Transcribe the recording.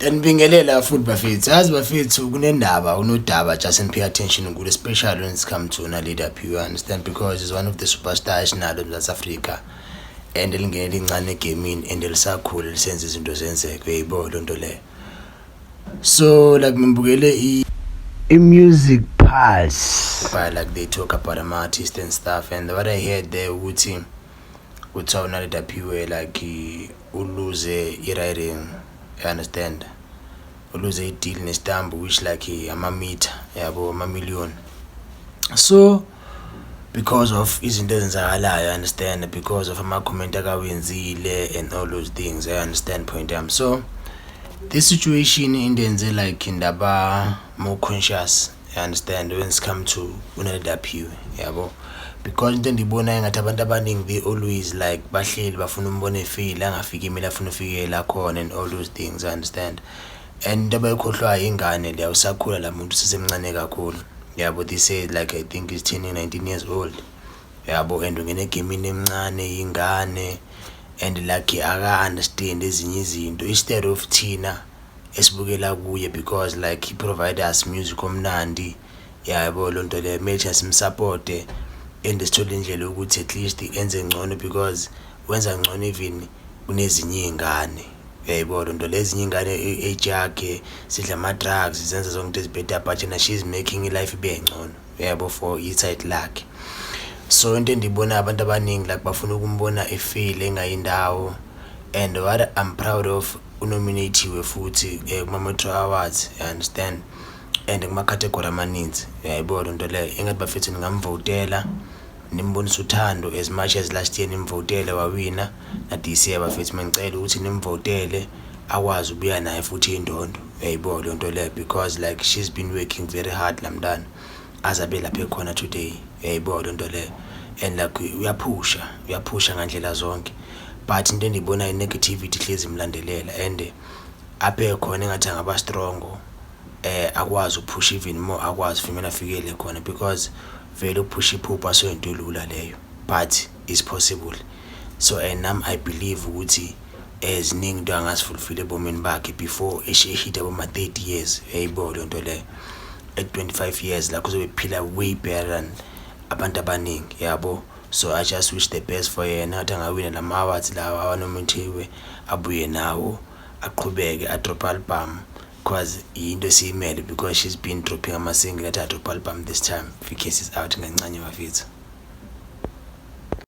Ngiyanibingelela futhi bafethu. Yazi bafethu, kunendaba, unodaba, just and pay attention kulo, especially when it's come to Naledi Aphiwe, you understand, because he's one of the superstars nalo eMzantsi Afrika and elingene lincane egamini and lisakhula, lisenza izinto zenzeke, uyayibona loo nto leyo. So like ngibukele i-Music Pulse, but like they talk about ama artists and stuff, and what I heard there ukuthi kuthiwa uNaledi Aphiwe like uluze i-writing, you understand, uluze i-deal nestambu, which like ama-meter yabo, ama-million, so because of izinto ezenzakalayo, you understand, because of ama-comment akawenzile and all those things, I understand point yami. So this situation indenze like ndaba more conscious, you understand, when it's come to uNaledi Aphiwe, yabo, because into endiyibonayo ngathi abantu abaningi, they always like bahleli bafuna umbona efile, angafiki imele afuna ufikela khona and all those things, I understand. And into abayikhohlwayo, ingane leya, usakhula la muntu, usesemncane kakhulu, yabo. They say like I think he's turning 19 years old, yabo, and ungena egamini emncane ingane and like aka-understand ezinye izinto instead of thina esibukela kuye, because like he provide us music omnandi, yabo, loo nto leyo. Kumele thina simsupporte and sithole indlela yokuthi at least enze ngcono, because wenza ngcono even kunezinye iy'ngane, uyayibona loo nto le. Ezinye iy'ngane age yakhe zidla ama-drugs, zenza zonke into ezibhedayo, but yena she's making i-life ibe ngcono, uyabo, for i-side lakhe. So into endiyibonayo, abantu abaningi like bafuna ukumbona efile, engayindawo. And what I'm proud of, unominathiwe futhi kuma-Metro Awards, you understand, and kuma-category amaninzi, uyayibona loo nto leyo. Engathi bafethu ningamvotela, nimbonise uthando as much as last year nimvotele wawina, na this year bafethu mengicela ukuthi nimvotele, akwazi ukubuya naye futhi indondo, uyayibona leyo nto leyo, because like she's been working very hard la mntana aze abe lapha ekhona today, uyayibona leyo nto leyo. And like uyaphusha, uyaphusha ngandlela zonke, but into endiyibonayo, i-negativity ihlezi imlandelela, and aphe khona engathi angaba strong, akwazi ukuphusha even more, akwazi ufimela afikele khona, because vele ukuphusha iphupho asiyonto elula leyo, but is possible. So and nami I believe ukuthi ziningi into angazifulfill ebomini bakhe before ehit aboma 30 years, uyayibona leyo nto leyo. At 25 years lakho uzobe ephila way better than abantu abaningi, yabo. So I just wish the best for yena, ngathi angawina lama awards lawa awanominathiwe, abuye nawo, aqhubeke adrop album, cause yinto esiyimele, because she's been dropping ama-single, athi adrop album this time. Vks is out ngancane bafethu.